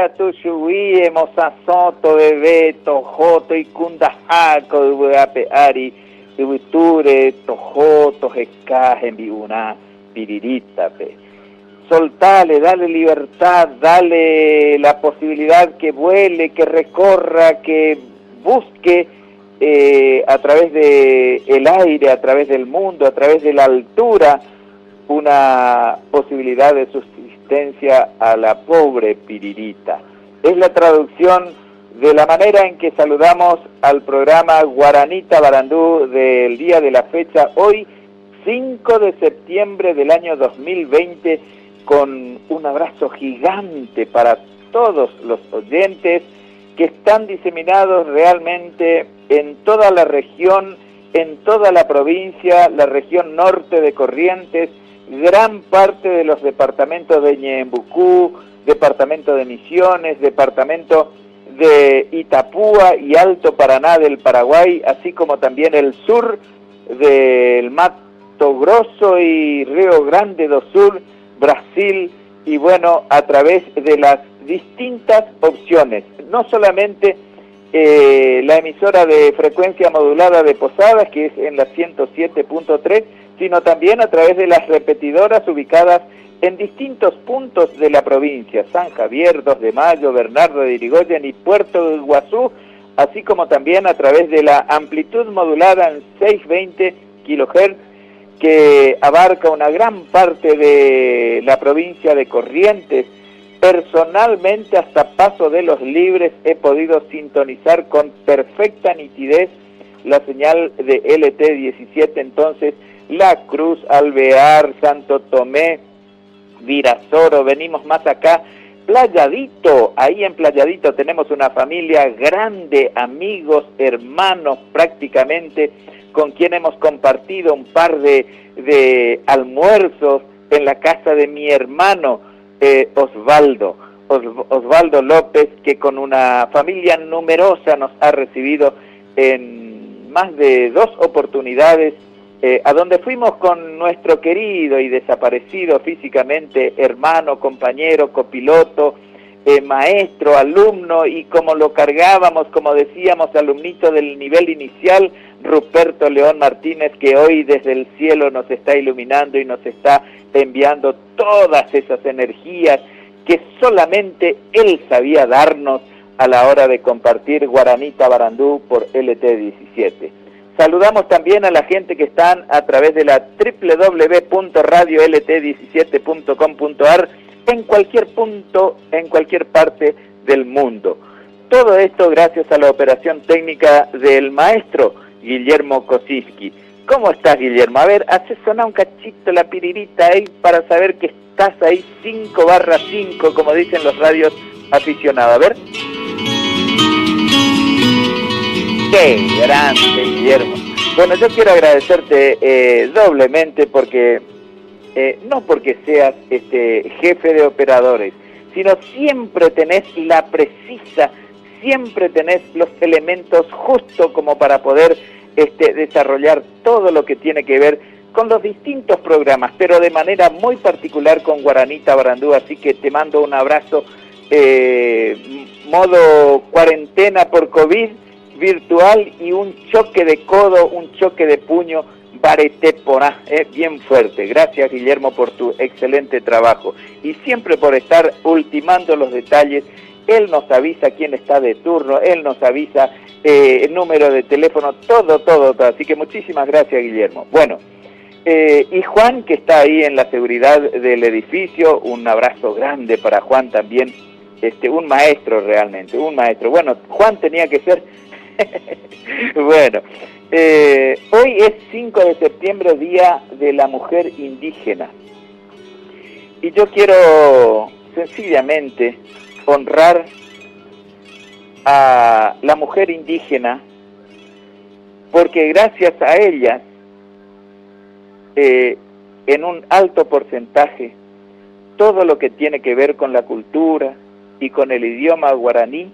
katu chugui emosãsõ toveve toho toikundaha ko yvy ape ári yvytúre toho toheka hembi'urã pirirítape. Soltale, dale libertad, dale la posibilidad que vuele, que recorra, que busque eh, a través de el aire, a través del mundo, a través de la altura, una posibilidad de subsistencia a la pobre piririta. Es la traducción de la manera en que saludamos al programa Guaranita Barandú del día de la fecha hoy, 5 de septiembre del año 2020, con un abrazo gigante para todos los oyentes que están diseminados realmente en toda la región, en toda la provincia, la región norte de Corrientes, gran parte de los departamentos de Ñeembucú, departamento de Misiones, departamento de Itapúa y Alto Paraná del Paraguay, así como también el sur del Mato Grosso y Río Grande do Sur, Brasil, y bueno, a través de las distintas opciones, no solamente eh, la emisora de frecuencia modulada de Posadas, que es en la 107.3, sino también a través de las repetidoras ubicadas en distintos puntos de la provincia, San Javier, 2 de Mayo, Bernardo de Irigoyen y Puerto Iguazú, así como también a través de la amplitud modulada en 620 kHz, que abarca una gran parte de la provincia de Corrientes. Personalmente, hasta Paso de los Libres, he podido sintonizar con perfecta nitidez la señal de LT17, entonces La Cruz, Alvear, Santo Tomé, Virasoro, venimos más acá, Playadito, ahí en Playadito tenemos una familia grande, amigos, hermanos prácticamente, con quien hemos compartido un par de, de almuerzos en la casa de mi hermano eh, Osvaldo, Osvaldo López, que con una familia numerosa nos ha recibido en más de dos oportunidades, eh, a donde fuimos con nuestro querido y desaparecido físicamente hermano, compañero, copiloto, eh, maestro, alumno, y como lo cargábamos, como decíamos, alumnito del nivel inicial, Ruperto León Martínez, que hoy desde el cielo nos está iluminando y nos está enviando todas esas energías que solamente él sabía darnos a la hora de compartir Guaranita Barandú por LT17. Saludamos también a la gente que están a través de la www.radiolt17.com.ar en cualquier punto, en cualquier parte del mundo. Todo esto gracias a la operación técnica del maestro Guillermo Kosiski. ¿Cómo estás, Guillermo? A ver, hace sonar un cachito la piririta ahí para saber que estás ahí 5 barra 5, como dicen los radios aficionados. A ver. Qué grande, Guillermo. Bueno, yo quiero agradecerte eh, doblemente porque, eh, no porque seas este jefe de operadores, sino siempre tenés la precisa, siempre tenés los elementos justo como para poder este, desarrollar todo lo que tiene que ver con los distintos programas, pero de manera muy particular con Guaranita Barandú, así que te mando un abrazo, eh, modo cuarentena por COVID virtual y un choque de codo, un choque de puño, bareté porá, eh, bien fuerte. Gracias Guillermo por tu excelente trabajo y siempre por estar ultimando los detalles. Él nos avisa quién está de turno, él nos avisa eh, el número de teléfono, todo, todo, todo. Así que muchísimas gracias Guillermo. Bueno, eh, y Juan, que está ahí en la seguridad del edificio, un abrazo grande para Juan también, este, un maestro realmente, un maestro. Bueno, Juan tenía que ser... bueno, eh, hoy es 5 de septiembre, Día de la Mujer Indígena. Y yo quiero sencillamente honrar a la mujer indígena porque gracias a ellas, eh, en un alto porcentaje, todo lo que tiene que ver con la cultura y con el idioma guaraní,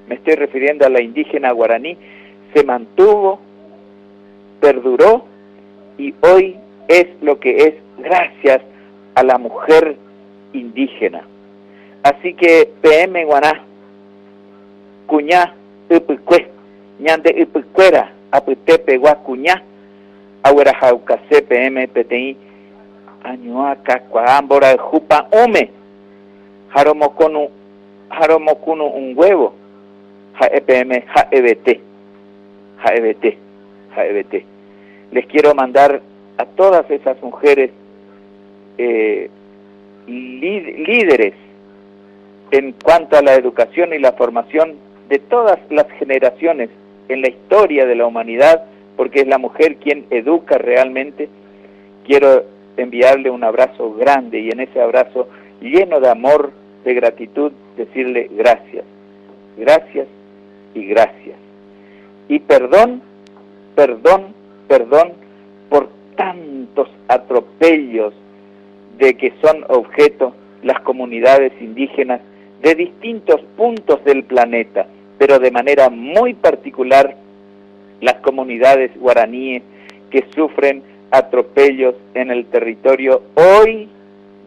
me estoy refiriendo a la indígena guaraní, se mantuvo, perduró y hoy es lo que es gracias a la mujer indígena. Así que peẽme g̃uarã, kuña ypykue, ñande ypykuéra apytepegua kuña, aguerahaukase peẽme peteĩ añuã kakuaa mborayhu pa'ũme ha romokonu ha romokunu'ũnguévo ha'e peẽme ha'evete, ha'evete, ha'evete. Les quiero mandar a todas esas mujeres eh, líderes en cuanto a la educación y la formación de todas las generaciones en la historia de la humanidad, porque es la mujer quien educa realmente. Quiero enviarle un abrazo grande y en ese abrazo lleno de amor, de gratitud, decirle gracias, gracias y gracias. Y perdón, perdón, perdón por tantos atropellos de que son objeto las comunidades indígenas de distintos puntos del planeta, pero de manera muy particular las comunidades guaraníes que sufren atropellos en el territorio hoy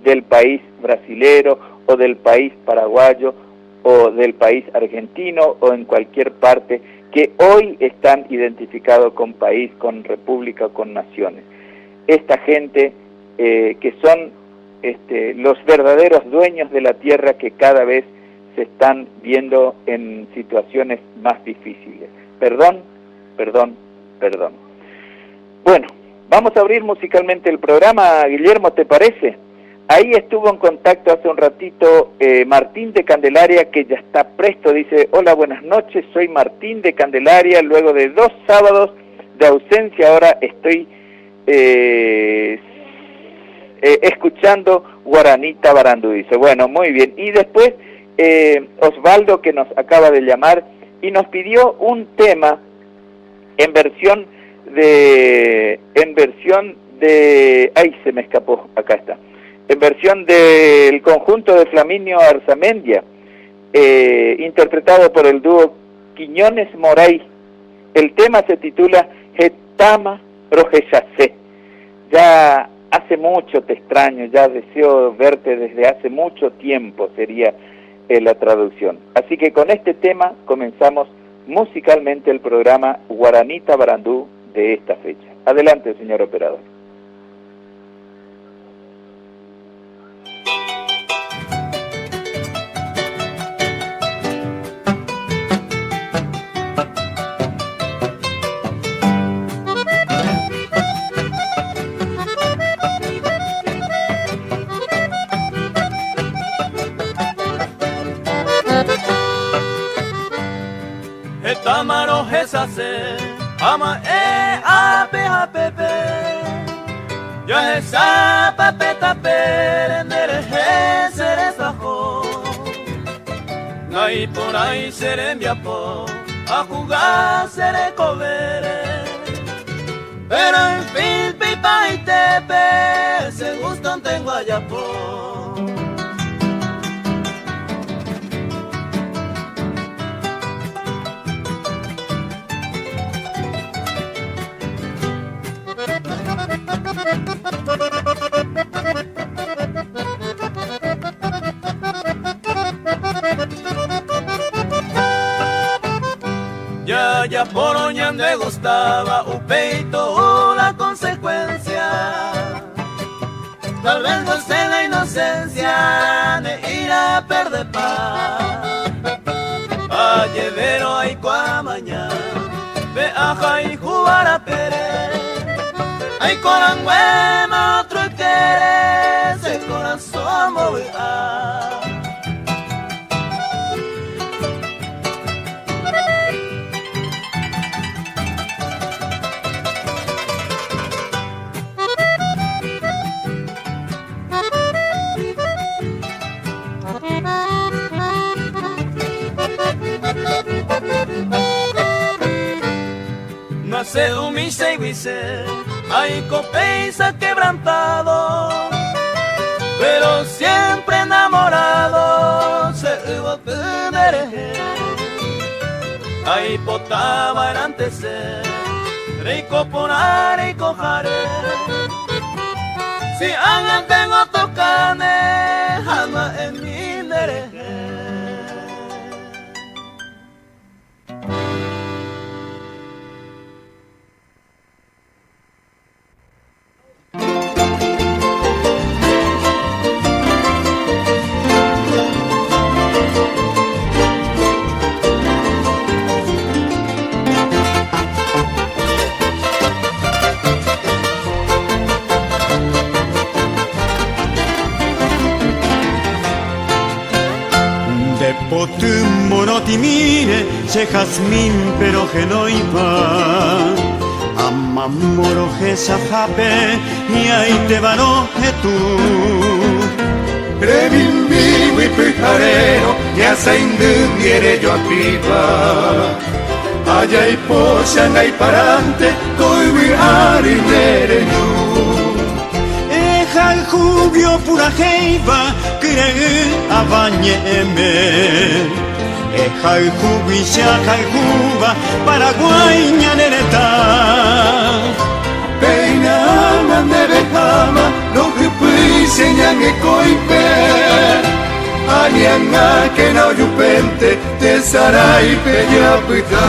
del país brasilero o del país paraguayo o del país argentino o en cualquier parte que hoy están identificados con país, con república, con naciones. Esta gente eh, que son este, los verdaderos dueños de la tierra que cada vez se están viendo en situaciones más difíciles. Perdón, perdón, perdón. Bueno, vamos a abrir musicalmente el programa, Guillermo, ¿te parece? Ahí estuvo en contacto hace un ratito eh, Martín de Candelaria, que ya está presto, dice, hola, buenas noches, soy Martín de Candelaria, luego de dos sábados de ausencia, ahora estoy eh, eh, escuchando Guaranita Barandú, dice, bueno, muy bien. Y después Osvaldo, que nos acaba de llamar, y nos pidió un tema en versión de, en versión de, ay, se me escapó, acá está en versión del conjunto de Flaminio Arzamendia, eh, interpretado por el dúo Quiñones Moray. El tema se titula Hetama Rojechacé. Ya hace mucho te extraño, ya deseo verte desde hace mucho tiempo, sería eh, la traducción. Así que con este tema comenzamos musicalmente el programa Guaranita Barandú de esta fecha. Adelante, señor operador. Hetámarõ hesase ama'ẽ ápe ha pépe Jahechápa pe tapére nderehe che resaho Naiporãi che rembiapo ahuga che rekovére Pero en fin pe ipahaitépe che gustontengo ajapo. Jajapórõ ñandegustáva upéi to'u la consecuencia Tal vez goce la inocencia ne'ĩra perdepa Ajevérõ aikuaa maña pe ahayhúva rapére Aikoranguéma otro ykére che korasõ ambovy'a. Nace umi cheiguise aiko péicha quebrantado Pero siempre enamorado che yvoty nderehe Aipotava'erãnte che reiko porã reikoháre Si ág̃a tengo tokáne ha na'ẽmi nderehe. Che jazmín pero henóiva Amamo rohechahápe hi'ãitéva rohetũ. Remimbígui pyharérõ ñasaindy ndie rejoapíva Ajaipo che angaiparánte ko yvy ári nde reju. Ehayhúgui opurahéiva kyre'ỹ ava ñe'ẽme. Ehayhúgui che ahayhúva Paraguái ñane retã. Péina ág̃a ndéve háma rohypýi che ñangekóipe, ani ág̃akena ojupénte tesaráipe japyta.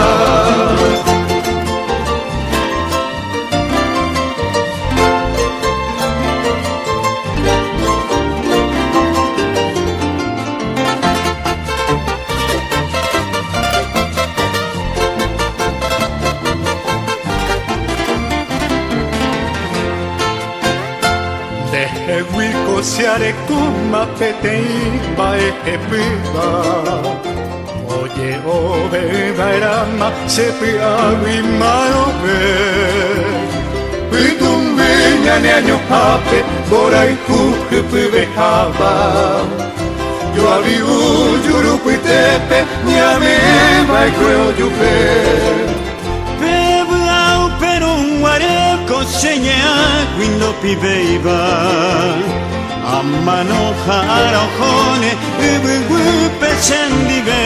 Ndehegui ko che arekóma peteĩ mba'e hepýva, oje'ove'ỹva'erãma che py'águi marõve. Pytũmby ñane añohápe mborayhu hypyveháva. Joavi'u jurupytépe ñame'ẽva'ekue ojupe. Pe vy'a upérõ guare ko che ñe'ãgui ndopivéiva. Amano ha ára ohóne yvyguýpe chendive.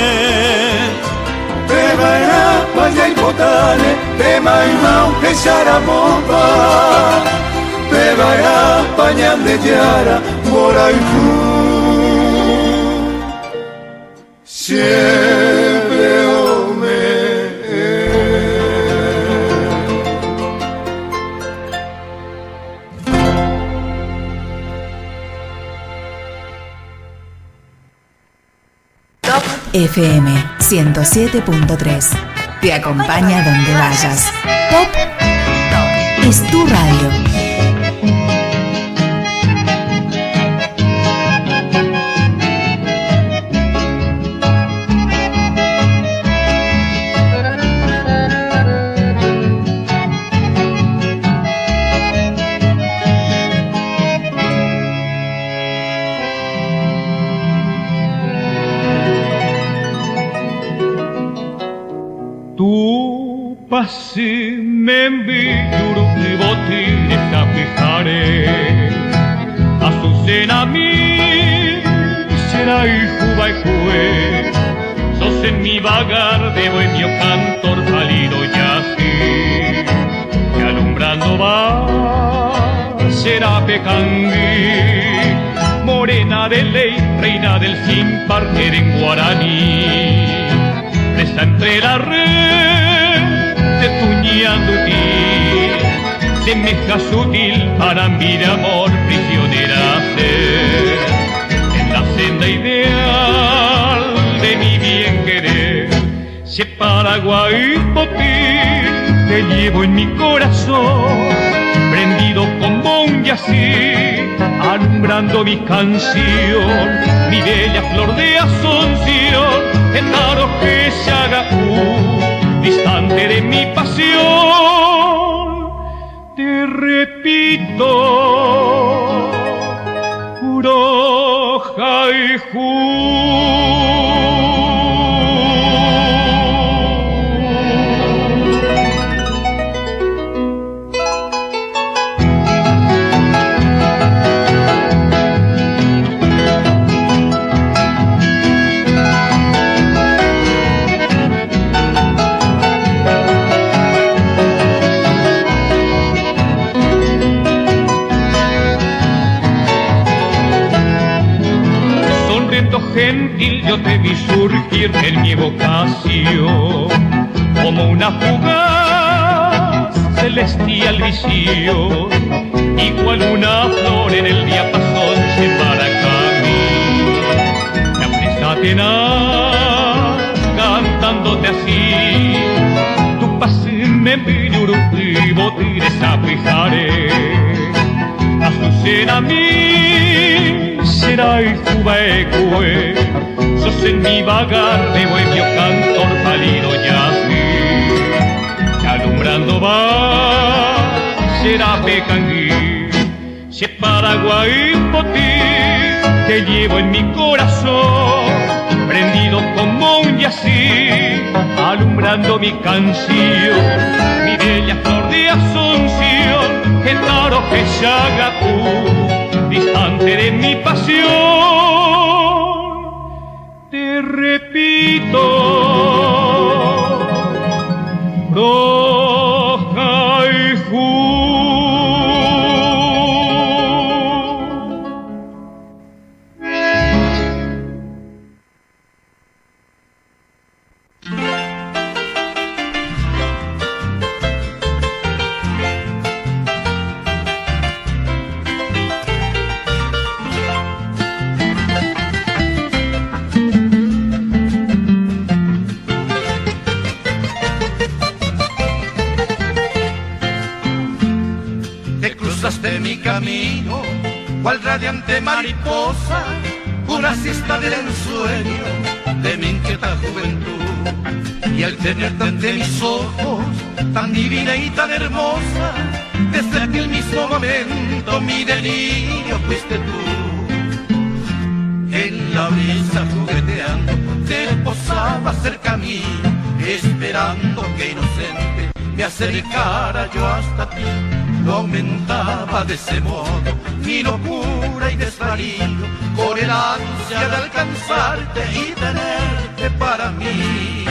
Peva'erãpa jaipotáne pe mayma ohecharamóva. Peva'erãpa Ñandejára mborayhu siempre ome'ẽ. Top FM 107.3. Te acompaña donde vayas. Top es tu radio. Tupãsy memby juru yvoty resapyháre, Azucenami che rayhu va'ekue, Sos en mi vagar de bohemio cantor pálido jasy, Que alumbrando va che rape kangy, Morena de ley, reina del sin par en guaraní, Presa entre la red de tu ñandutí, Semeja sutil para mí de amor prisionera ser, En la senda ideal de mi bien querer, Che Paraguay poty te llevo en mi corazón, prendido como un jasy, alumbrando mi canción, mi bella flor de Asunción, en que se haga distante de mi pasión. Te repito, rohayhu. Sonriendo gentil yo te vi surgir en mi evocación, como una fugaz celestial visión, igual una flor en el diapasón se para camino. Me aprisa tenaz cantándote así, tu paz me pidió desapijare. Azucena mi será y jubecue, sos sueños en mi vagar de bohemio cantor pálido yací. Alumbrando va, será pecangui, si Paraguay poti, te llevo en mi corazón, prendido como un yací, alumbrando mi canción, mi bella flor de Asunción, que taro que distante de mi pasión. Te repito, roja y Te cruzaste mi camino, cual radiante mariposa, una siesta del ensueño de mi inquieta juventud. Y al tenerte ante mis ojos, tan divina y tan hermosa, desde aquel mismo momento mi delirio fuiste tú. En la brisa jugueteando, te posabas cerca mío, esperando que inocente me acercara yo hasta ti. Lo aumentaba de ese modo mi locura y desvarío, con el ansia de alcanzarte y tenerte para mí.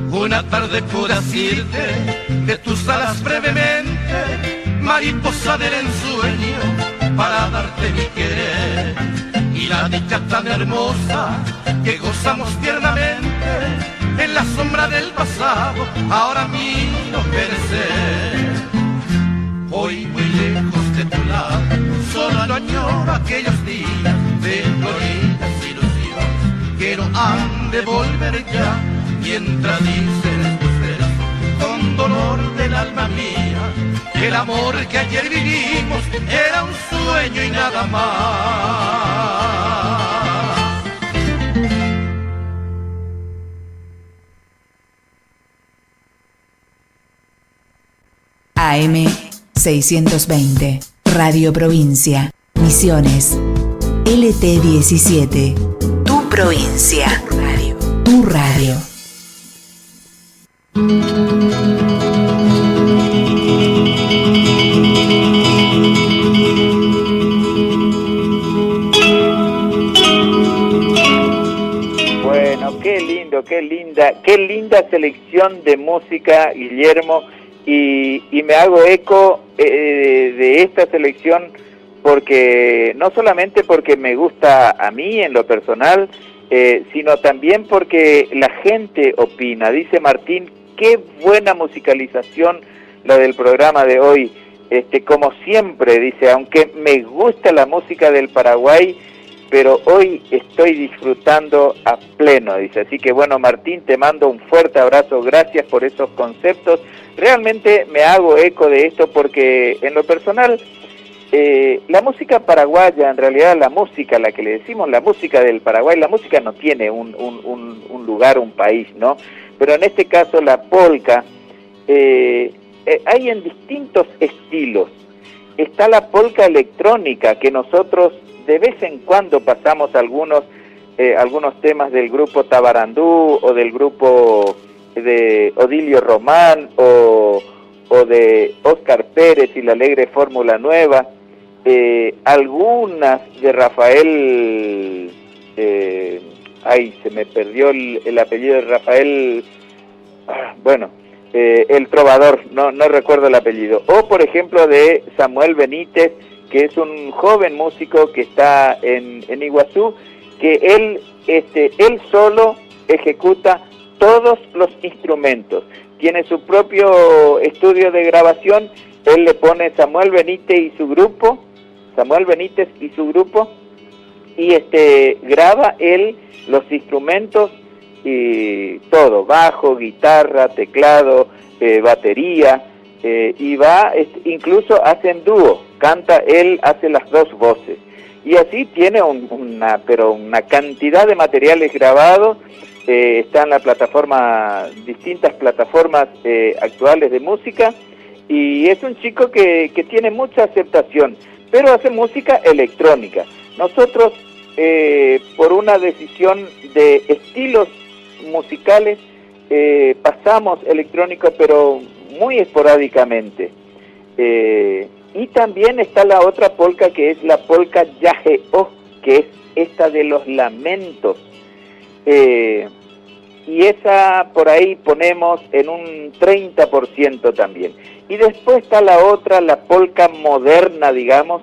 Una tarde pude asirte de tus alas brevemente, mariposa del ensueño, para darte mi querer. Y la dicha tan hermosa que gozamos tiernamente en la sombra del pasado, ahora miro perecer. Hoy muy lejos de tu lado, solo añoro aquellos días de floridas ilusiones que no han de volver ya, mientras dicen estos versos con dolor del alma mía, que el amor que ayer vivimos era un sueño y nada más. AM 620, Radio Provincia, Misiones, LT17, Tu Provincia, Radio, Tu Radio. Bueno, qué lindo, qué linda, qué linda selección de música, Guillermo, y me hago eco de esta selección porque no solamente porque me gusta a mí en lo personal, sino también porque la gente opina. Dice Martín, qué buena musicalización la del programa de hoy. Como siempre, dice, aunque me gusta la música del Paraguay, pero hoy estoy disfrutando a pleno, dice. Así que bueno, Martín, te mando un fuerte abrazo, gracias por esos conceptos. Realmente me hago eco de esto porque en lo personal, la música paraguaya, en realidad la música, la que le decimos la música del Paraguay, la música no tiene un lugar, un país, ¿no? Pero en este caso la polca, hay en distintos estilos. Está la polca electrónica, que nosotros de vez en cuando pasamos algunos temas del grupo Tabarandú o del grupo de Odilio Román o de Oscar Pérez y la Alegre Fórmula Nueva, algunas de Rafael, ay, se me perdió el apellido de Rafael, bueno, El Trovador, no, no recuerdo el apellido. O por ejemplo de Samuel Benítez, que es un joven músico que está en, en Iguazú, que él, este, él solo ejecuta todos los instrumentos. Tiene su propio estudio de grabación, él le pone Samuel Benítez y su grupo, Samuel Benítez y su grupo, y este graba él los instrumentos y todo, bajo, guitarra, teclado, eh, batería, eh, y va, incluso hacen dúo, canta él, hace las dos voces. Y así tiene una, pero una cantidad de materiales grabados, eh, está en la plataforma, distintas plataformas actuales de música, y es un chico que, que tiene mucha aceptación, pero hace música electrónica. Nosotros, por una decisión de estilos musicales, pasamos electrónico, pero muy esporádicamente. Eh, y también está la otra polca que es la polca Yajeo, que es esta de los lamentos. Eh, y esa por ahí ponemos en un 30% también. Y después está la otra, la polca moderna, digamos,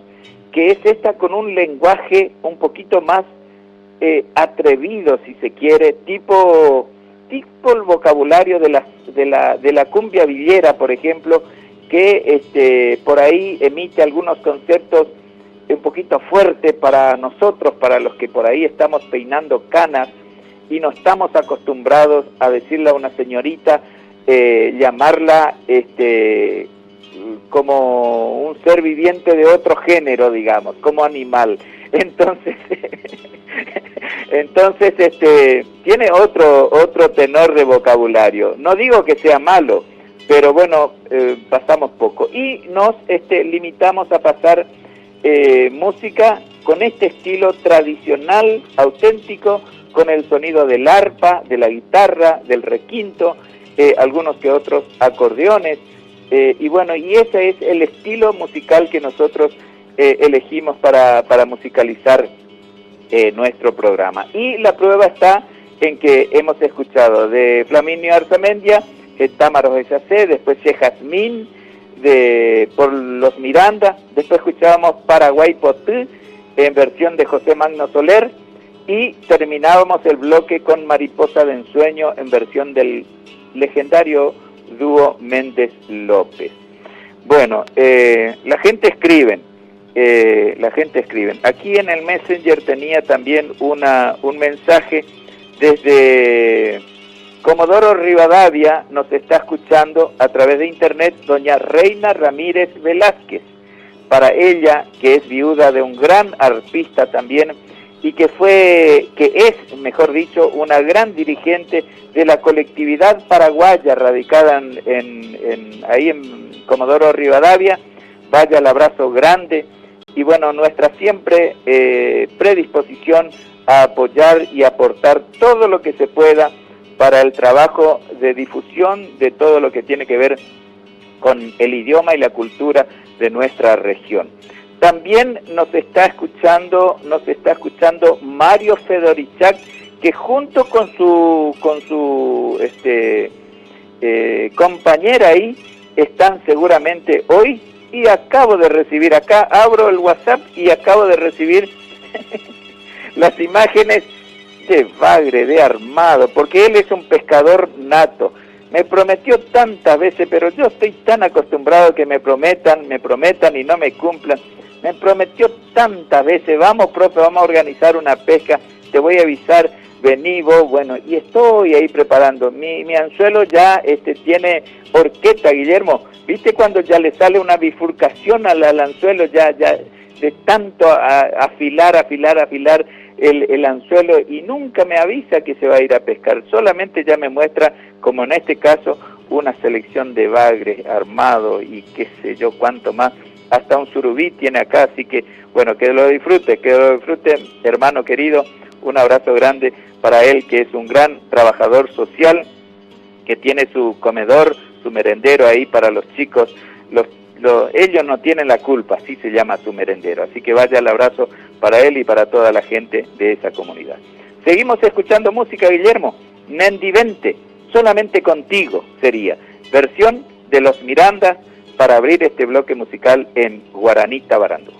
que es esta con un lenguaje un poquito más eh, atrevido, si se quiere, tipo, tipo el vocabulario de la, de la, de la cumbia villera, por ejemplo, que este, por ahí emite algunos conceptos un poquito fuerte para nosotros, para los que por ahí estamos peinando canas y no estamos acostumbrados a decirle a una señorita, eh, llamarla este, como un ser viviente de otro género, digamos, como animal. Entonces, entonces este, tiene otro, otro tenor de vocabulario. No digo que sea malo, pero bueno, eh, pasamos poco. Y nos este, limitamos a pasar eh, música con este estilo tradicional, auténtico, con el sonido del arpa, de la guitarra, del requinto, eh, algunos que otros acordeones. Y bueno, y ese es el estilo musical que nosotros elegimos para, para musicalizar nuestro programa. Y la prueba está en que hemos escuchado de Flaminio Arzamendia, Támaros SAC, después de Jazmín, de, por los Miranda, después escuchábamos Paraguay Potú, en versión de José Magno Soler, y terminábamos el bloque con Mariposa de Ensueño en versión del legendario dúo Méndez López. Bueno, eh, la gente escribe, eh, la gente escribe. Aquí en el Messenger tenía también una, un mensaje desde Comodoro Rivadavia, nos está escuchando a través de internet doña Reina Ramírez Velázquez. Para ella, que es viuda de un gran arpista también, y que fue, que es, mejor dicho, una gran dirigente de la colectividad paraguaya radicada en, en, ahí en Comodoro Rivadavia. Vaya el abrazo grande y bueno, nuestra siempre eh, predisposición a apoyar y aportar todo lo que se pueda para el trabajo de difusión de todo lo que tiene que ver con el idioma y la cultura de nuestra región. También nos está escuchando, nos está escuchando Mario Fedorichak, que junto con su, con su este, eh, compañera ahí, están seguramente hoy, y acabo de recibir acá, abro el WhatsApp y acabo de recibir las imágenes de bagre, de armado, porque él es un pescador nato. Me prometió tantas veces, pero yo estoy tan acostumbrado que me prometan, me prometan y no me cumplan. Me prometió tantas veces, vamos, profe, vamos a organizar una pesca, te voy a avisar, vení vos, bueno, y estoy ahí preparando. Mi, mi anzuelo ya este, tiene horqueta, Guillermo. ¿Viste cuando ya le sale una bifurcación al, al anzuelo, ya, ya, de tanto afilar, afilar, afilar el, el anzuelo y nunca me avisa que se va a ir a pescar, solamente ya me muestra, como en este caso, una selección de bagres armado y qué sé yo cuánto más, hasta un surubí tiene acá, así que bueno, que lo disfrute, que lo disfrute, hermano querido, un abrazo grande para él, que es un gran trabajador social, que tiene su comedor, su merendero ahí para los chicos, los, ellos no tienen la culpa, así se llama su merendero, así que vaya el abrazo para él y para toda la gente de esa comunidad. Seguimos escuchando música, Guillermo, Nendivente, solamente contigo sería. Versión de los Miranda para abrir este bloque musical en Guaraní Tabarandú.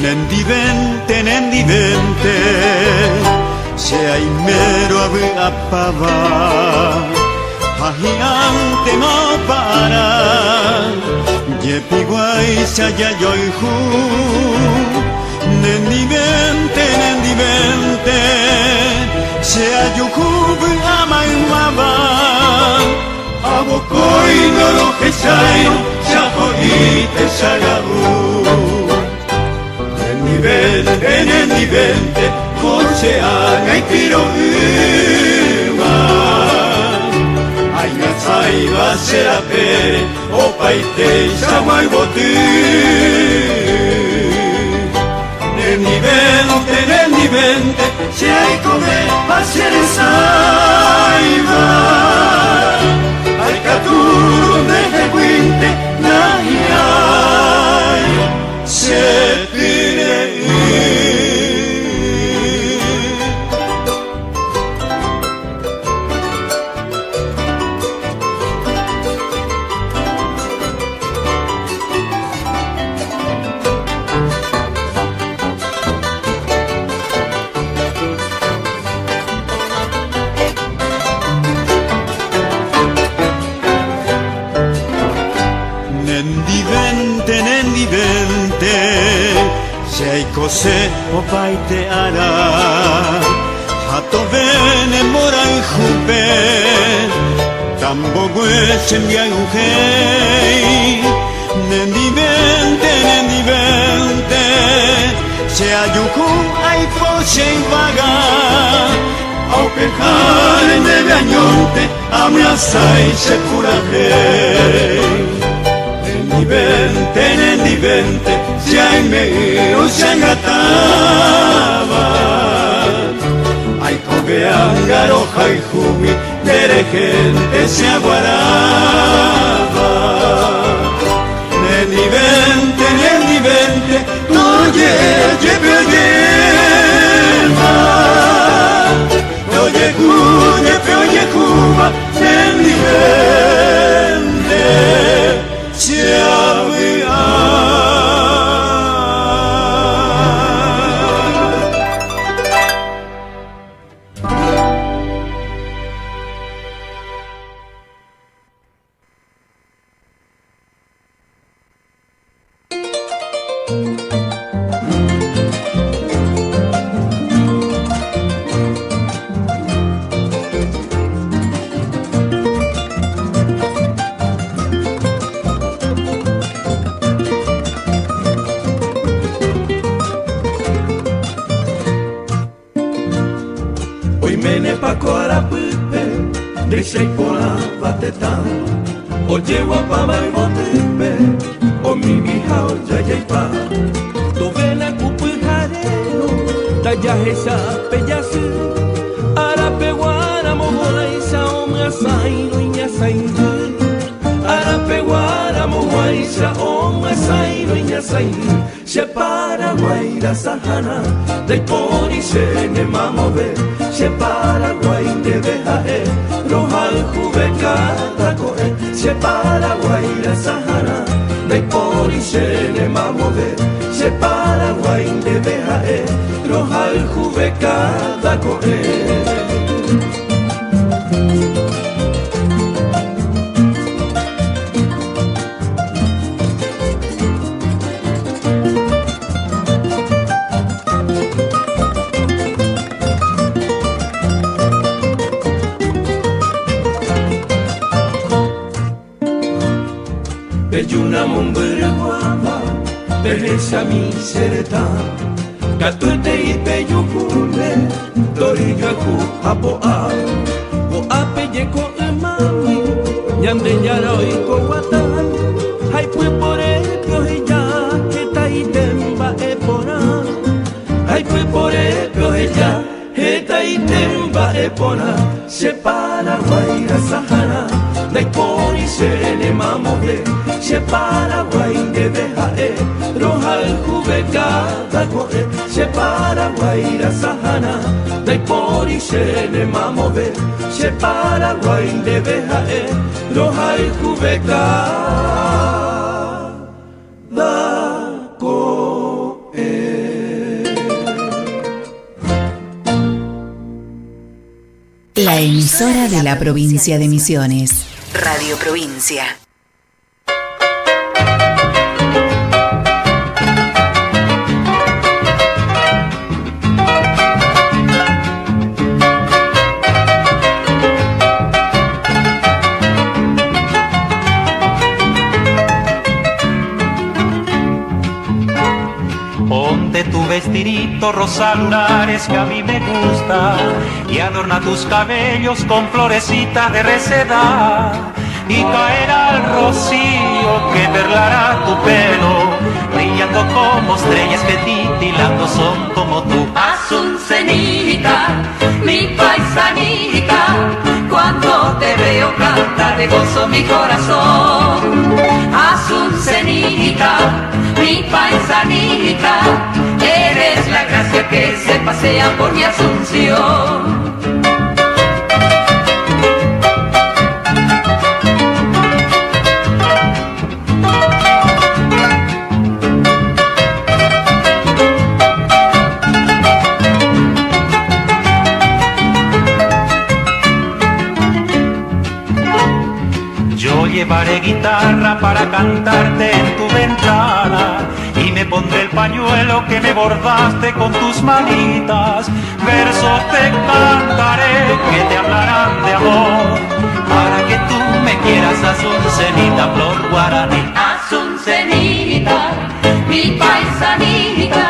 Nendivente, nendivente, che aimérõ avy'apáva, ha hi'ántema opara, jepiguáicha jajoyhu. Nendivente, nendivente, che ajuhu vy'a maymáva, ha vokói ndorohecháirõ chapo'i techaga'u. Nendivente, nendivente, ko che ág̃a ipiro'ýva, aiñasãiva che rapére opaiteichagua yvoty. Nendivente, nendivente, che aikove ha che resãiva, aikatúrõ ndeheguínte nahi'ãi che tyre'ỹ. Nendivente, nendivente, che aikose opaite ára, ha tove ne mborayhúpe, tambogue che mbiayhuhéi. Nendivente, nendivente, che ajuhu aipo che yvága, ha upeháre ndéve añónte amyasãi che purahéi. Nendivente, nendivente, che aime'ỹrõ che angatáva, aikove anga rohayhúgui nderehénte che aguaráva. Nendivente, nendivente, toje jepe ojéva, tojehu jepe ojehúva, nendivente che avy'a. Oiménepa ko arapýpe ndéicha iporãva tetã, ojeguapáva yvotýpe, omimiha ojajaipa. Tovéna ku pyharérõ tajahecha pe jasy, arapeguáramo guáicha omyasãirõ iñasãindy. Arapeguáramo guáicha omyasãirõ iñasãindy. Che Paraguái rasahárã, ndaipóri che nemamove, che Paraguái ndéve ha'e, rohayhuve káda ko'ẽ. Che Paraguái rasahárã, ndaipóri che nemamove, che Paraguái ndéve ha'e, rohayhuve káda ko'ẽ. Pejúna mombyryguáva pehechami che retã, katuetei pejuhúne tory jaku ha po'a. Ko'ápe jeko ymámi Ñandejára oiko guata ha ipyporépe oheja hetaite mba'e porã. Mba'e porã che Paraguái rasaharã Ndaipóri che ne mamove Che Paraguái ndéve ha'e Rohayhuve káda ko'ẽ Che Paraguái rasaharã Ndaipóri che ne mamove Che Paraguái ndéve ha'e Rohayhuve káda ko'ẽ. La emisora de la provincia de Misiones. Radio Provincia. Ponte tu vestidito rosa lunares que a mí me gusta y adorna tus cabellos con florecitas de reseda y caerá el rocío que perlará tu pelo brillando como estrellas que titilando son como tú. Asuncenita, mi paisanita, cuando te veo canta de gozo mi corazón. Asuncenita, mi paisanita, eres la gracia que se pasea por mi Asunción. Yo llevaré guitarra para cantarte en tu ventana y me pondré el pañuelo que me bordaste con tus manitas. Versos te cantaré que te hablarán de amor para que tú me quieras, Asuncenita, flor guaraní. Asuncenita, mi paisanita,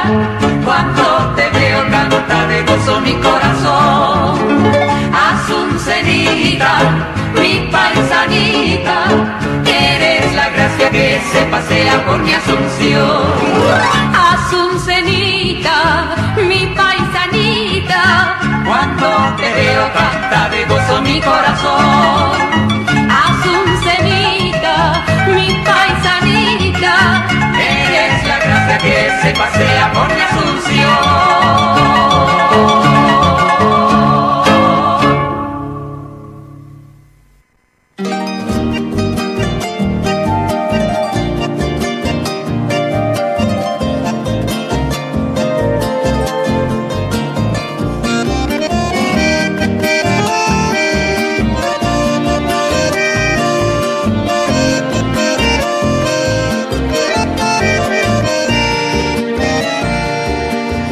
cuando te veo canta de gozo mi corazón. Asuncenita, mi paisanita, eres la gracia que se pasea por mi Asunción. Asuncenita, mi paisanita, cuando te veo canta de gozo mi corazón. Asuncenita, mi paisanita, eres la gracia que se pasea por mi Asunción.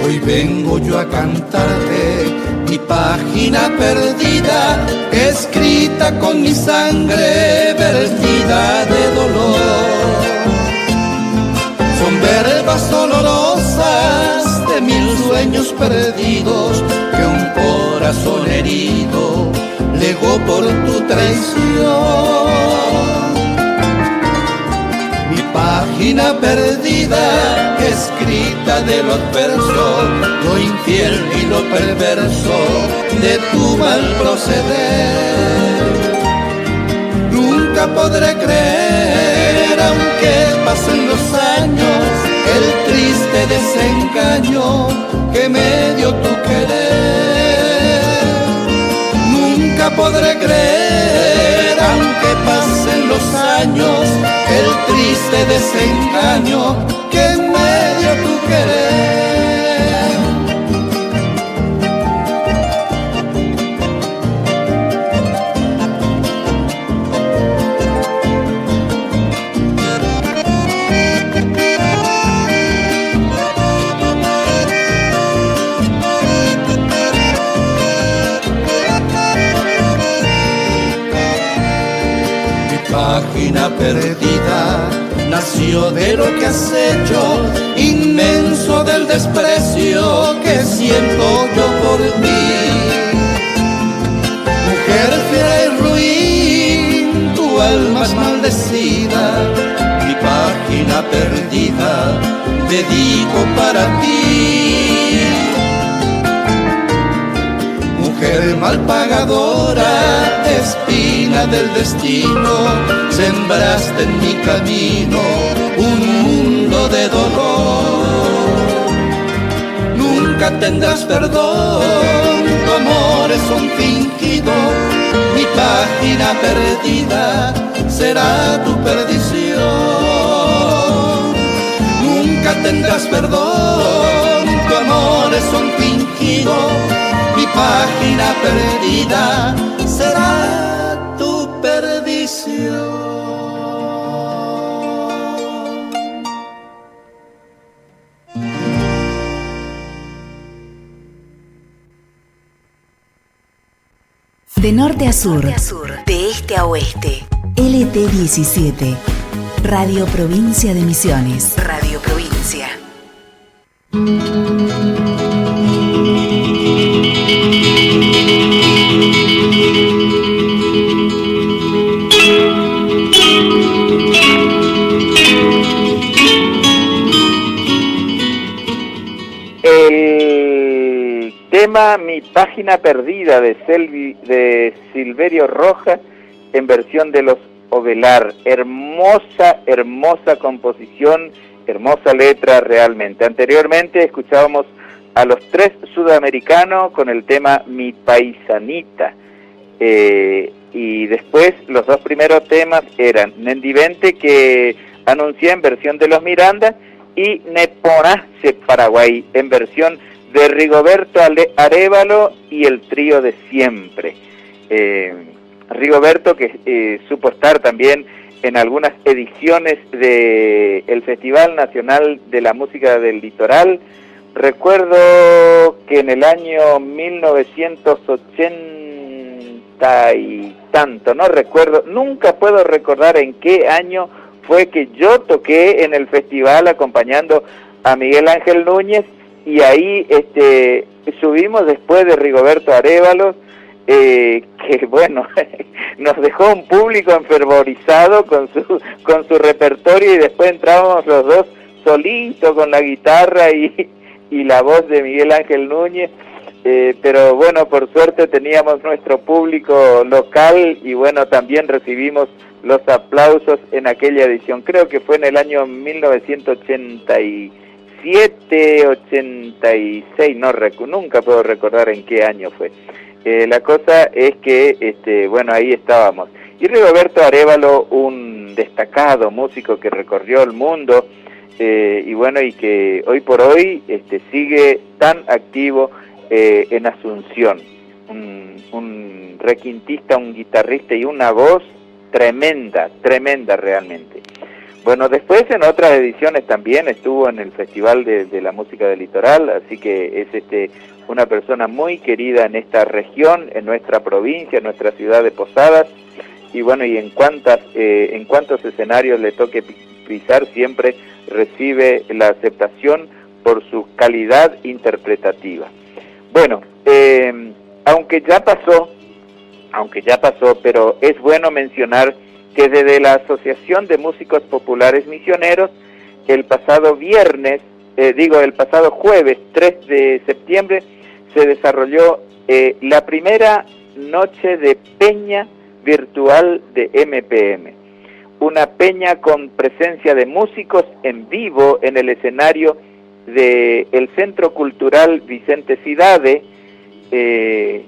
Hoy vengo yo a cantarte mi página perdida, escrita con mi sangre vertida de dolor. Son verbas dolorosas de mil sueños perdidos que un corazón herido legó por tu traición. Mi página perdida, escrita de lo adverso, lo infiel y lo perverso de tu mal proceder. Nunca podré creer, aunque pasen los años, el triste desengaño que me dio tu querer. Nunca podré creer, aunque pasen los años, el triste desengaño que me dio tu querer. Mi página perdida nació de lo que has hecho, inmenso del desprecio que siento yo por ti. Mujer fiera y ruin, tu alma es maldecida, mi página perdida dedico para ti. Mujer mal pagadora, espina del destino, sembraste en mi camino un mundo de dolor. Nunca tendrás perdón, tu amor es un fingido, mi página perdida será tu perdición. Nunca tendrás perdón, tu amor es un fingido, mi página perdida será tu perdición. De norte a sur, de este a oeste. LT17. Radio Provincia de Misiones. Radio Provincia. El tema Mi página perdida de, Selvi, de Silverio Rojas en versión de los Ovelar. Hermosa, hermosa composición, hermosa letra realmente. Anteriormente escuchábamos a los tres sudamericanos con el tema Mi paisanita. Eh, y después los dos primeros temas eran Nendivente, que anuncié en versión de los Miranda, y Neponace Paraguay en versión de Rigoberto Arévalo y el trío de siempre. Eh, Rigoberto que eh, supo estar también en algunas ediciones del Festival Nacional de la Música del Litoral. Recuerdo que en el año 1980 y tanto, no recuerdo, nunca puedo recordar en qué año fue que yo toqué en el festival acompañando a Miguel Ángel Núñez y ahí este, subimos después de Rigoberto Arévalo, eh, que bueno, nos dejó un público enfervorizado con su, con su repertorio y después entrábamos los dos solitos con la guitarra y, y la voz de Miguel Ángel Núñez. Eh, pero bueno, por suerte teníamos nuestro público local y bueno, también recibimos los aplausos en aquella edición. Creo que fue en el año 1987, 86, no nunca puedo recordar en qué año fue. Eh, la cosa es que, este, bueno, ahí estábamos. Y Rigoberto Arévalo, un destacado músico que recorrió el mundo, eh, y bueno, y que hoy por hoy este, sigue tan activo eh, en Asunción. Un, un requintista, un guitarrista y una voz tremenda, tremenda realmente. Bueno, después en otras ediciones también estuvo en el Festival de, la Música del Litoral, así que es este una persona muy querida en esta región, en nuestra provincia, en nuestra ciudad de Posadas, y bueno, y en cuántas, eh, en cuántos escenarios le toque pisar, siempre recibe la aceptación por su calidad interpretativa. Bueno, eh, aunque ya pasó, aunque ya pasó, pero es bueno mencionar que desde la Asociación de Músicos Populares Misioneros, el pasado viernes, eh, digo, el pasado jueves 3 de septiembre, se desarrolló eh, la primera noche de peña virtual de MPM. Una peña con presencia de músicos en vivo en el escenario del Centro Cultural Vicente Cidade, eh,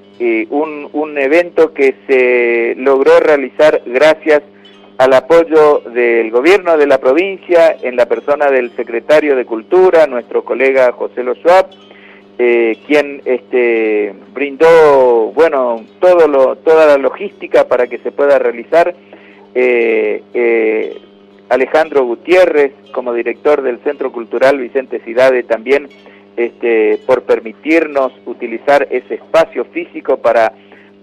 un, un evento que se logró realizar gracias al apoyo del gobierno de la provincia, en la persona del secretario de Cultura, nuestro colega José Lo eh, quien este, brindó bueno, todo lo, toda la logística para que se pueda realizar. Eh, eh, Alejandro Gutiérrez, como director del Centro Cultural Vicente Cidade, también este, por permitirnos utilizar ese espacio físico para,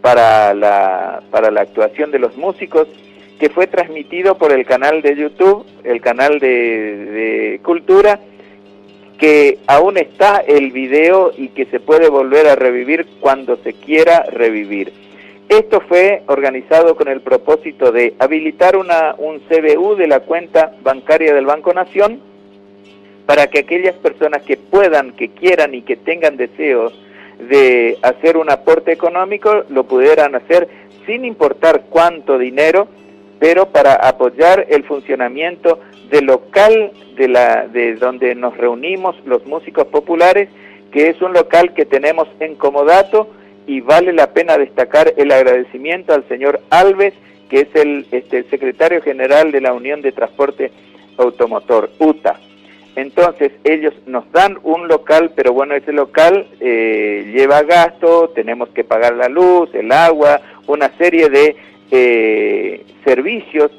para, la, para la actuación de los músicos, que fue transmitido por el canal de YouTube, el canal de, Cultura, que aún está el video y que se puede volver a revivir cuando se quiera revivir. Esto fue organizado con el propósito de habilitar una, un CBU de la cuenta bancaria del Banco Nación para que aquellas personas que puedan, que quieran y que tengan deseos de hacer un aporte económico, lo pudieran hacer sin importar cuánto dinero, pero para apoyar el funcionamiento del local de, la, de donde nos reunimos los músicos populares, que es un local que tenemos en comodato y vale la pena destacar el agradecimiento al señor Alves, que es el, este, el secretario general de la Unión de Transporte Automotor, UTA. Entonces ellos nos dan un local, pero bueno, ese local eh, lleva gasto, tenemos que pagar la luz, el agua, una serie de eh, servicios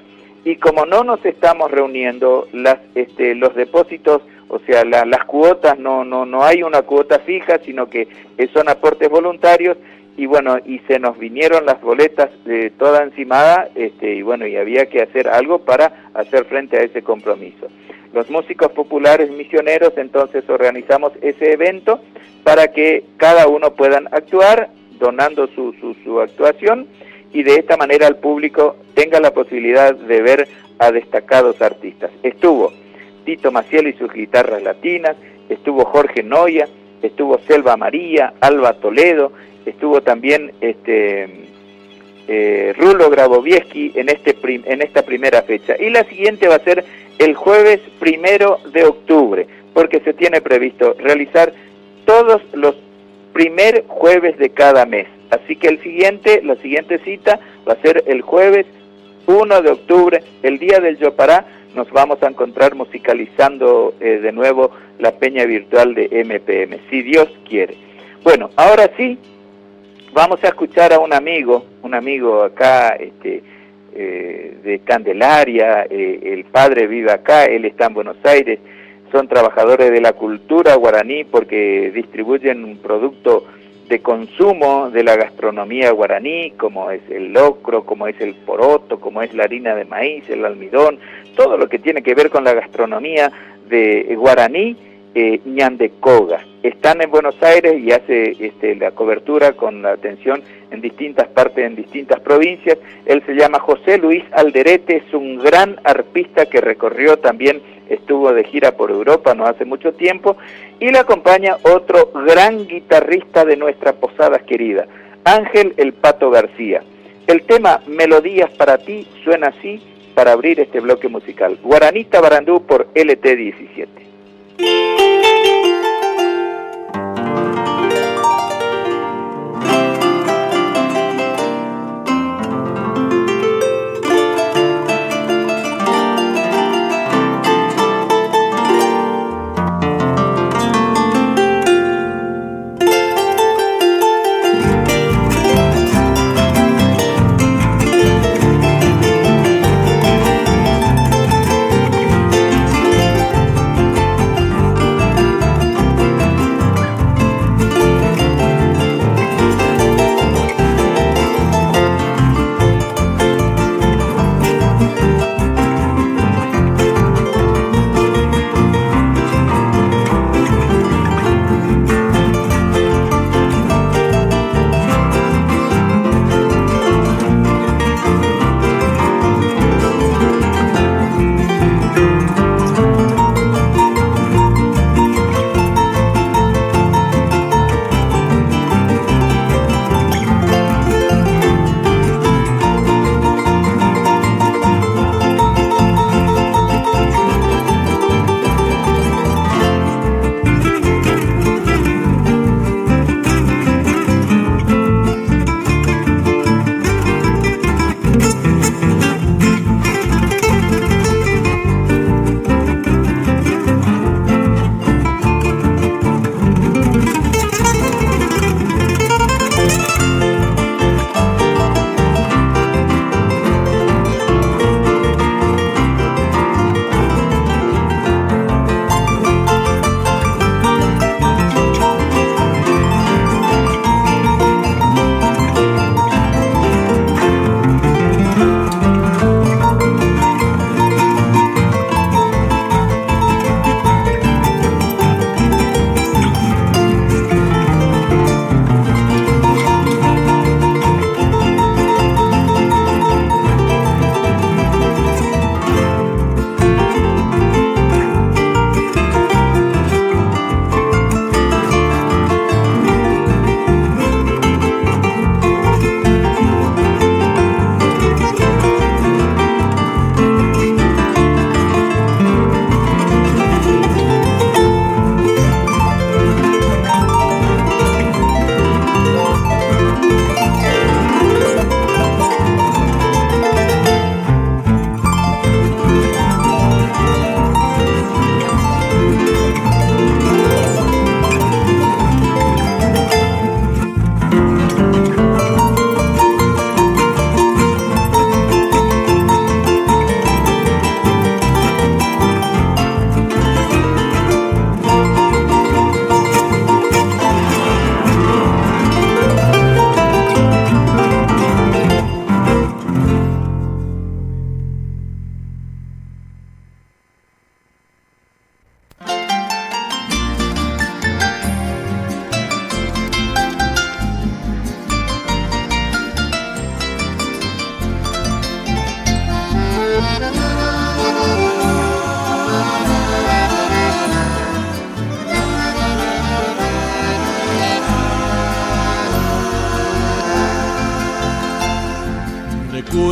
y como no nos estamos reuniendo, las, este, los depósitos, o sea, las cuotas, no, no, no hay una cuota fija, sino que son aportes voluntarios y bueno, y se nos vinieron las boletas de toda encimada, este, y bueno, y había que hacer algo para hacer frente a ese compromiso. Los músicos populares misioneros entonces organizamos ese evento para que cada uno puedan actuar donando su, su, su actuación y de esta manera el público tenga la posibilidad de ver a destacados artistas. Estuvo Tito Maciel y sus guitarras latinas, estuvo Jorge Noya, estuvo Selva María, Alba Toledo, estuvo también este, eh, Rulo Grabowiecki en, este en esta primera fecha. Y la siguiente va a ser el jueves primero de octubre, porque se tiene previsto realizar todos los primer jueves de cada mes. Así que el siguiente, la siguiente cita va a ser el jueves 1 de octubre, el día del Yopará, nos vamos a encontrar musicalizando eh, de nuevo la peña virtual de MPM, si Dios quiere. Bueno, ahora sí, vamos a escuchar a un amigo acá este, eh, de Candelaria, eh, el padre vive acá, él está en Buenos Aires, son trabajadores de la cultura guaraní porque distribuyen un producto de consumo de la gastronomía guaraní, como es el locro, como es el poroto, como es la harina de maíz, el almidón, todo lo que tiene que ver con la gastronomía de guaraní, eh, Ñandecoga. Están en Buenos Aires y hace este, la cobertura con la atención en distintas partes, en distintas provincias. Él se llama José Luis Alderete, es un gran arpista que recorrió también, estuvo de gira por Europa no hace mucho tiempo, y le acompaña otro gran guitarrista de nuestra Posadas querida, Ángel El Pato García. El tema Melodías para ti suena así para abrir este bloque musical. Guaranita Barandú por LT17.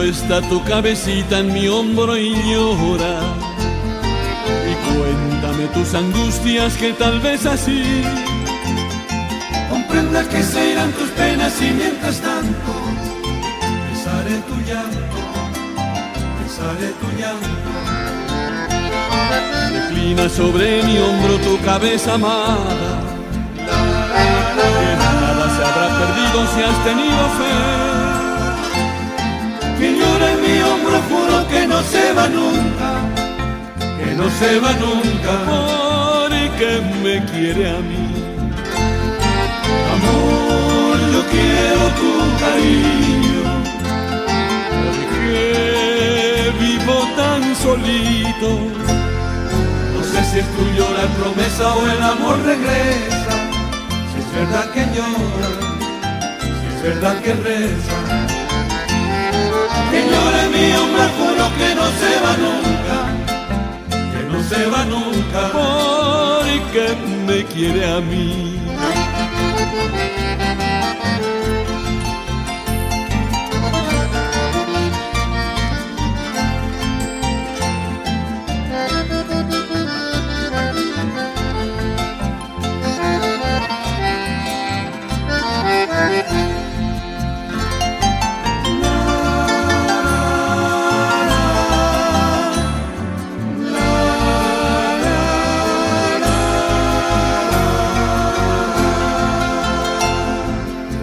Recuesta tu cabecita en mi hombro y llora. Y cuéntame tus angustias que tal vez así comprenda que se irán tus penas y mientras tanto besaré tu llanto, besaré tu llanto. Reclina sobre mi hombro tu cabeza amada, que nada se habrá perdido si has tenido fe. Quien llora en mi hombro juro que no se va nunca, que no se va nunca, porque me quiere a mí. Amor, yo quiero tu cariño, porque vivo tan solito. No sé si es tu llorar promesa o el amor regresa, si es verdad que llora, si es verdad que reza. Quien llora en mi hombro juro que no se va nunca, que no se va nunca, porque me quiere a mí.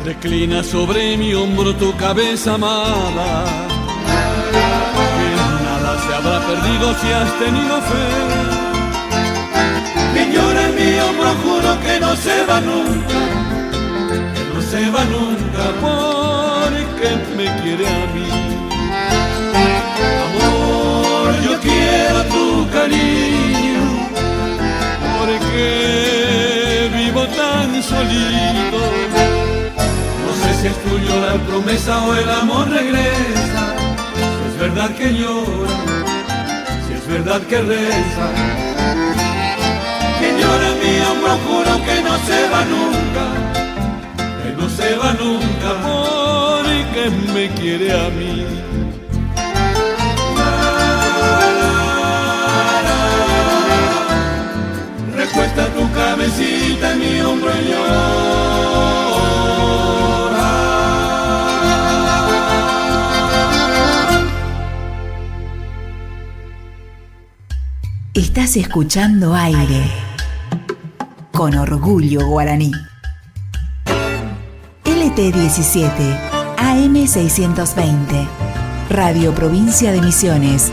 Reclina sobre mi hombro tu cabeza amada, que nada se habrá perdido si has tenido fe. Quien llora en mi hombro juro que no se va nunca, que no se va nunca, porque me quiere a mí. Amor, yo quiero tu cariño, porque vivo tan solito. No sé si es tu llorar promesa o el amor regresa, si es verdad que llora, si es verdad que reza. Quien llora en mi hombro juro que no se va nunca, que no se va nunca, porque me quiere a mí. Recuesta tu cabecita en mi hombro y llora. Estás escuchando Aire con Orgullo Guaraní. LT17 AM620 Radio Provincia de Misiones.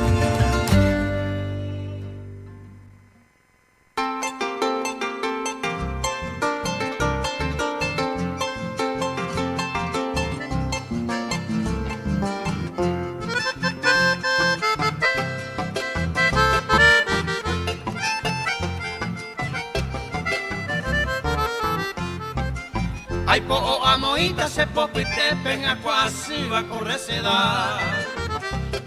Ay, po o amoita se popite pen acuasiva correceda.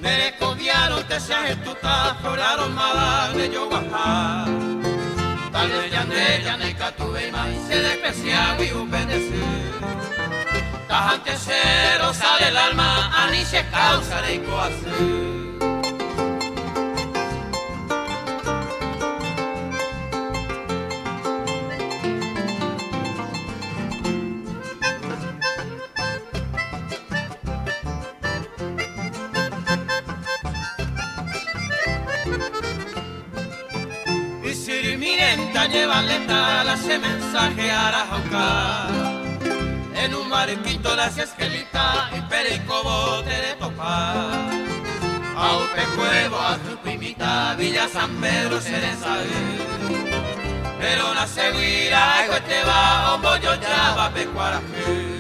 Mere coviaron te se tuta floraron mala de yo guaja. Tal vez ya ne ya ne catuve y se desprecia y obedece. Tajante cero sale el alma, ani se causa de coase. Lleva letal, hace mensaje a la jauca. En un barquito la esquelita y perico bote de topa. A Upe Cuevo, a tu primita, Villa San Pedro se le sabe. Pero la seguirá, que te va, o bollo ya va pecuaraje.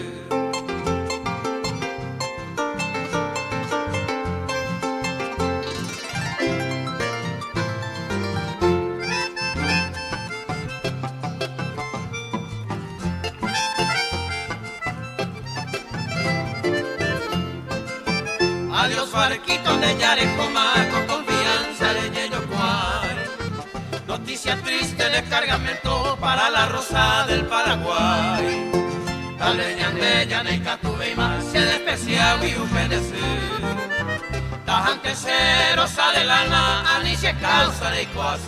Adiós barquito de Yarejoma, con confianza de Yeyo Cual. Noticia triste de cargamento para la Rosa del Paraguay. Tal vez ñande, ñane, catuve y más, se despecia y UPDC. Tajante cerosa de lana, ani se causa de cuasi.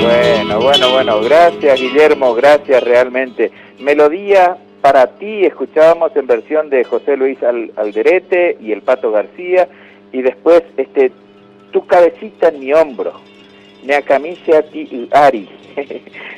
Bueno, bueno, bueno, gracias Guillermo, gracias realmente. Melodía para ti, escuchábamos en versión de José Luis Alderete y el Pato García, y después este Tu cabecita en mi hombro, Neacamisa ti Ari,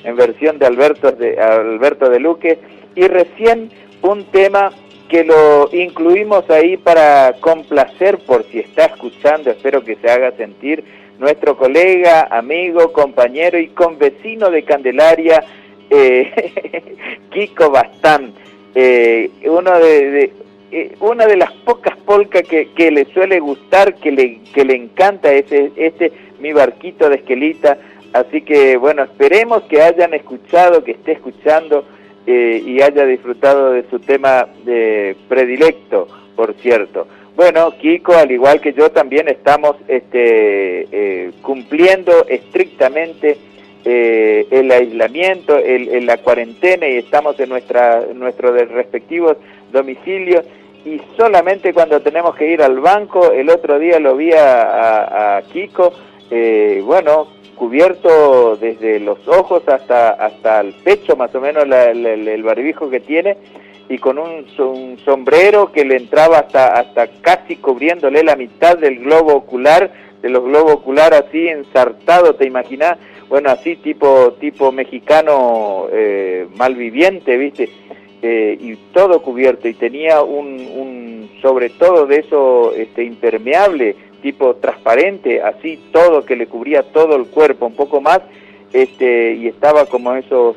en versión de Alberto de Luque, y recién un tema que lo incluimos ahí para complacer por si está escuchando, espero que se haga sentir, nuestro colega, amigo, compañero y convecino de Candelaria, Kiko Bastán, una de las pocas polcas que le suele gustar, que le encanta, este Mi Barquito de Esquelita. Así que bueno, esperemos que hayan escuchado, que esté escuchando y haya disfrutado de su tema predilecto, por cierto. Bueno, Kiko, al igual que yo, también estamos cumpliendo estrictamente el aislamiento, la cuarentena, y estamos en nuestros respectivos domicilios, y solamente cuando tenemos que ir al banco. El otro día lo vi a Kiko, bueno, cubierto desde los ojos hasta el pecho, más o menos el barbijo que tiene, y con un sombrero que le entraba hasta casi cubriéndole la mitad del globo ocular, de los globos ocular así ensartado, ¿te imaginás? Bueno, así tipo mexicano malviviente, ¿viste? Y todo cubierto, y tenía un sobre todo de eso impermeable, tipo transparente, así todo, que le cubría todo el cuerpo, un poco más, y estaba como esos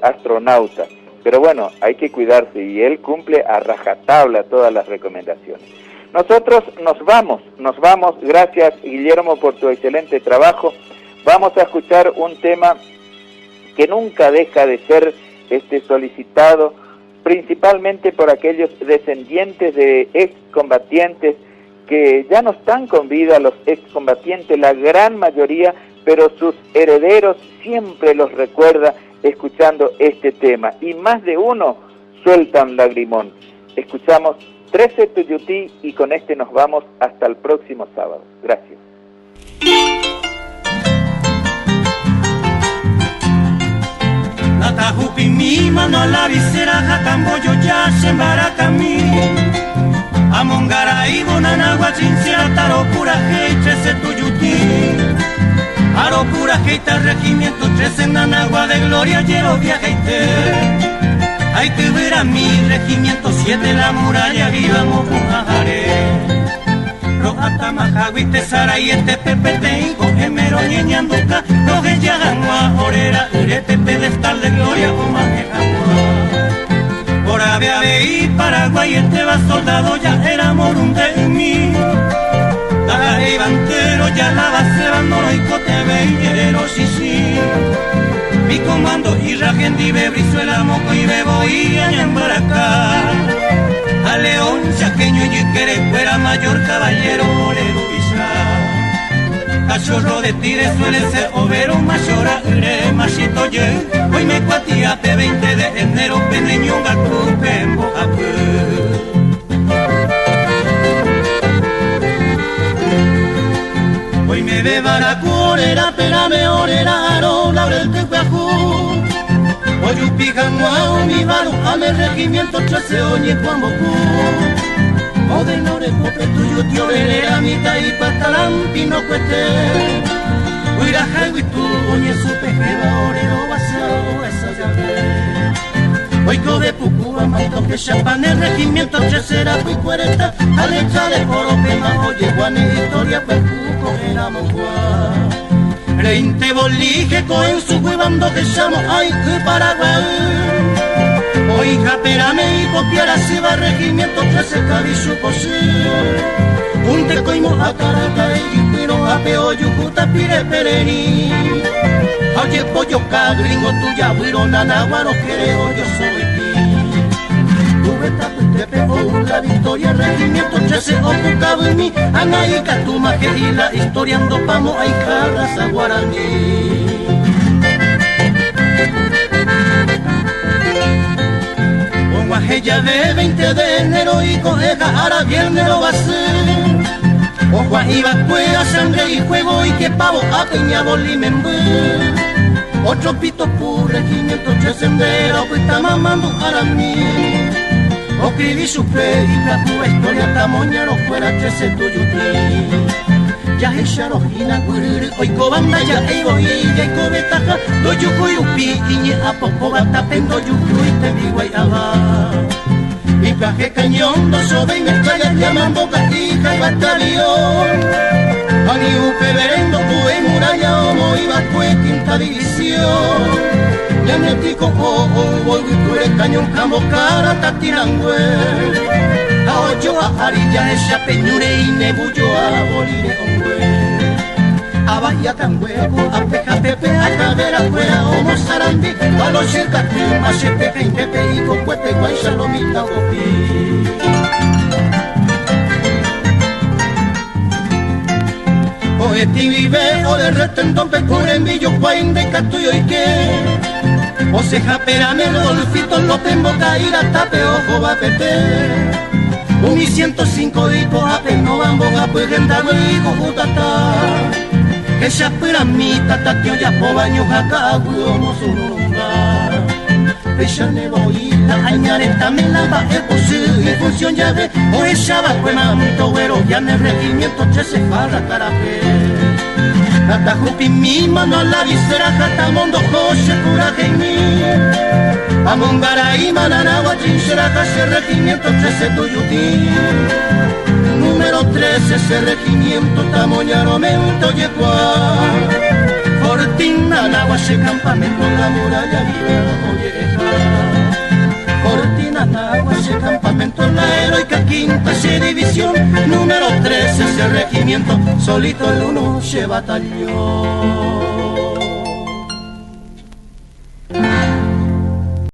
astronautas. Pero bueno, hay que cuidarse, y él cumple a rajatabla todas las recomendaciones. Nosotros nos vamos, gracias Guillermo por tu excelente trabajo. Vamos a escuchar un tema que nunca deja de ser solicitado, principalmente por aquellos descendientes de excombatientes que ya no están con vida, los excombatientes, la gran mayoría, pero sus herederos siempre los recuerda escuchando este tema, y más de uno sueltan lagrimón. Escuchamos 13 Tuyutí y con este nos vamos hasta el próximo sábado. Gracias. Natajupi mi mano la visera, jatamboyo ya se embaracamí. Amongara y bonanagua chincera, taropura hei, 13 Tuyutí. Aropura heita, regimiento 13 Nanagua de gloria, yero viajeite. Hay que ver a mi regimiento 7, la muralla viva mojujare. Roja tamajawi te sara y este pepe te hijo, emero ñeñanduca, roje yaganua, orera, urete pedestal de gloria, omajejanua. Por ave ave y Paraguay, este va soldado, ya era morunde mí. Dale bantero, ya la base bandoro y cote bellero, sí, sí. Mi comando y rajendi brizuela, moco y bebo y añambaracá. A León, chaqueño y fuera mayor caballero, orero visa. Cachorro de tigre suele ser overo, mayora, ure, machito ye. Hoy me cuatía, pe 20 de enero, peneño, gacu, pembo, apu. Hoy me bebara orera, perame orera, aro, laurel tehuajú. Oyupija muao, mi varo, ame regimiento 13 oñe cuambocu. Odenore pope tuyo tío verera, mi tai patalampi no cuete. Uira tu oñe supe jeva orero basao, esa llave. Oico de Pucúa, maito que chapan el regimiento 13 era cuicuereta, alecha de oro, oye guane, historia pues cuco era mongua. Reinte bolige coen su huevando que llamo ay que Paraguay. Oĩha perãme ipopia rasýva Regimiento 13 kavichu pochy. Unte koimo'ã karaka'e ijypyrõ ápe ojuhúta pire pererĩ. Ha ojepojoka gringo tujavýrõ Nanaguarõ kere ojosoiti. Cubeta apytépe ou la victoria Regimiento 13 okukavymi Ág̃a ikatúma he'i la historia ndopamo'ãiha raza guarani. Og̃uahẽ jave 20 de enero iko'ẽha ára viernes rovasy Ojua'ĩva'ekue sangre y fuego oikepávo ápe ñavoli memby Otro pito pu regimiento 13 ndéra opytáma mandu'arami Oskrivi chupe ipyahúva historia tamoñarõkuéra 13 tujuti Jahecharõ hína guyryry oikóva ndaja'éi voi jaikovetaha Ndojuhúi rupi iñe'ãpokóva tape ndojuhúi tembiguái ava Ipyahe cañón ndosovéi metralla ñamamboka'i jaivaté avión Ha ni upevére ndopu'éi muralla omoĩva'ekue quinta división Ñañetĩko oúvo yvytúre cañón ha mbokára tatirangue Ha ojo'a ári jahecha pe ñúre inevujoa vori re'õngue Ava iakãngue ko'ápe ha pépe akãverakuéra omosarambi Palo che katu ha che peteĩntépe ikokuepeguáicha lo mitã opi. Ko'ẽtĩ guive ore retendónpe ku rembijokuái ndaikatúi oike Osẽha perãme Rodolfito López mboka'i ratápe ohóva pete Umi 105 ipo'ápe nóva mbohapy hendágui ijuhu tata Hechapyrãmi tatatĩ ojapóva ñuhã ka'aguy omosururũmba Péicha ne voi la aña retãme la mba'e pochy ifunción jave ohechava'ekue manto guerovia ne regimiento 13 farra karape Tata jupimi mano a la visera jata mondoho che puraheimi Amongarai manaragua trinchera ha che regimiento 13 tuyuti Número 13 che regimiento tamoñarõmente ojekuaa Fortín Nanawa che campamento la muralla viva oje'eha Fortín Nanawa che campamento la heroica quinta che división Número 13 che regimiento solito el uno che batallón.